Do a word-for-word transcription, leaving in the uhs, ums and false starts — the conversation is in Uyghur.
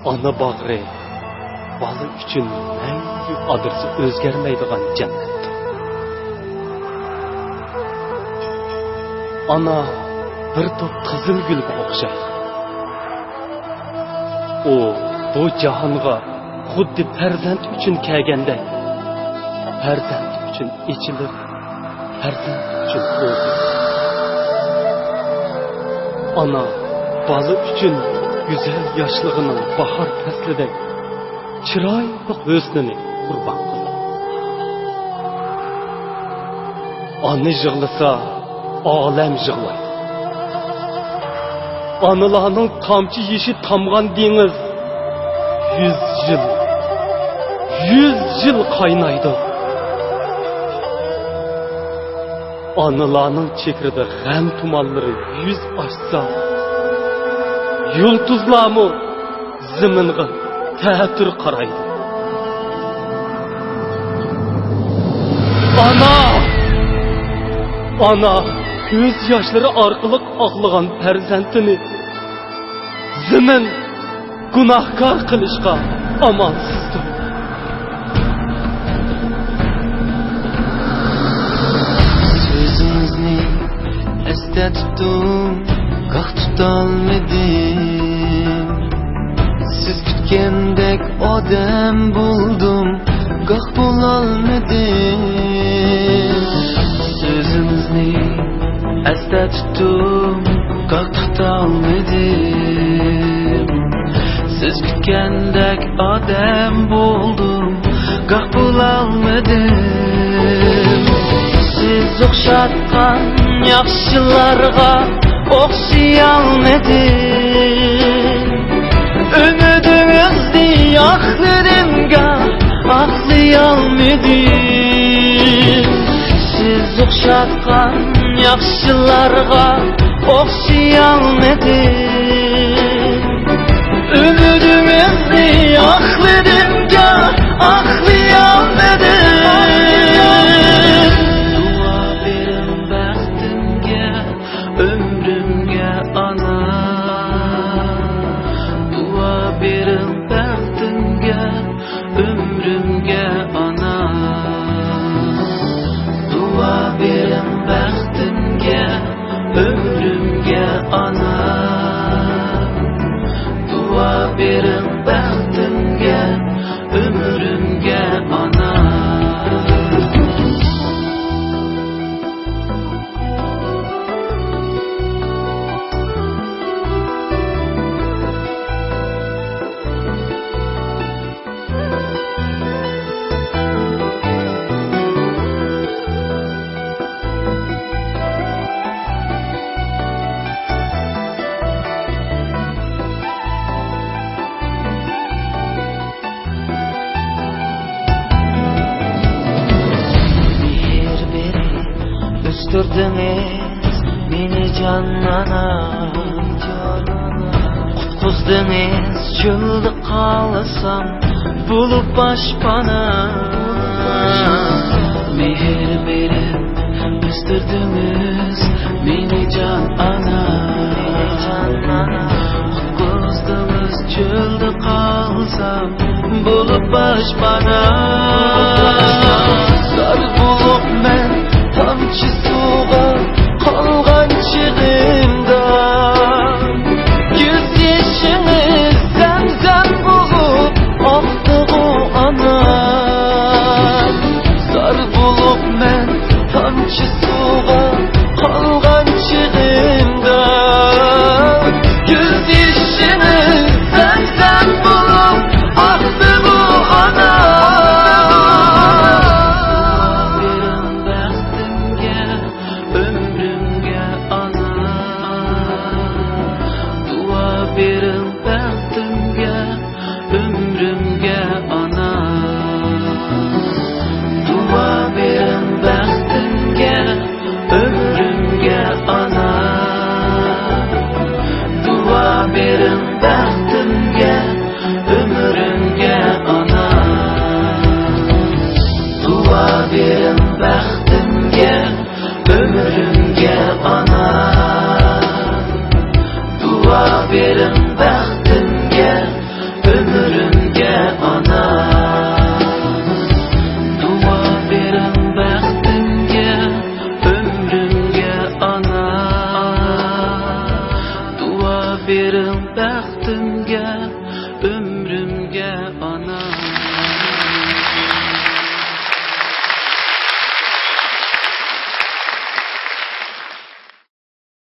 ئانا باغرى بالا ئۈچۈن مەڭگۈ ئادرېسى ئۆزگەرمەيدىغان جەننەتتۇر. ئانا بىر توپ قىزىل گۈلگە ئوخشايدۇ. ئۇ بۇ جاھانغا خۇددى پەرزەنت ئۈچۈن كەلگەندەك، پەرزەنت ئۈچۈن ئېچىلىپ، پەرزەنت ئۈچۈن تولدى. ئانا بالا ئۈچۈن گۈزەل ياشلىقىنىڭ باھار پەسلىدەك چىرايلىق ھۆسنىنى قۇربان قىلدى. ئانا يىغلىسا، ئالەم يىغلايدۇ. ئانىلارنىڭ تامچە يېشى تامغان دېڭىز يۈز يىل، يۈز يىل قاينايدۇ. ئانىلارنىڭ چېھرىدە غەم تۇمانلىرى يۈز ئاچسا، يۇلتۇزلارمۇ زېمىنغا تەتۈر قارايدۇ. ئانا! ئانا كۆز ياشلىرى ئارقىلىق ئاقلىغان پەرزەنتىنى زېمىن گۇناھكار قىلىشقا ئامالسىزدۇر. سۆزىڭىزنى ئەستە تۇتتۇم، گاھ تۇتالمىدىم. سىز كۈتكەندەك ئادەم بولدۇم، گاھ بولالمىدىم. سۆزىڭىزنى ئەستە تۇتتۇم، گاھ تۇتالمىدىم. سىز كۈتكەندەك ئادەم بولدۇم، گاھ بولالمىدىم. سىز ئوخشاتقان ياخشىلارغا ئوخشىيالمىدىم. ئۈمىدىڭىزنى ئاقلىدىم، گاھ ئاقلىيالمىدىم. سىز ئوخشاتقان ياخشىلارغا ئوخشىيالمىدىم. ئۈمىدىڭىزنى ئاقلىدىم، گاھ ئاقلىيالمىدىم. دۇئا بېرىڭ بەختىمگە، ئۆمرۈمگە ئانا. دۇئا بېرىڭ بەختىمگە، ئۆمرۈمگە ئانا. دۇئا بېرىڭ بەختىمگە، ئۆمرۈمگە ئانا. دۇئا بېرىڭ بەختىمگە، ئۆمرۈمگە ئانا. مېھىر بېرىپ ئۆستۈردىڭىز مېنى جان ئانا. قۇتقۇزدىڭىز چۆلدە قالسام بولۇپ باشپانا. مېھىر بېرىپ ئۆستۈردىڭىز مېنى جان ئانا. قۇتقۇزدىڭىز چۆلدە قالسام بولۇپ باشپانا. زار بولۇپ مەن تامچە سۇغا قالغان چېغىمدا، كۆز يېشىڭىز زەمزەم بولۇپ ئاقتىغۇ ئانا. زار بولۇپ مەن تامچە سۇ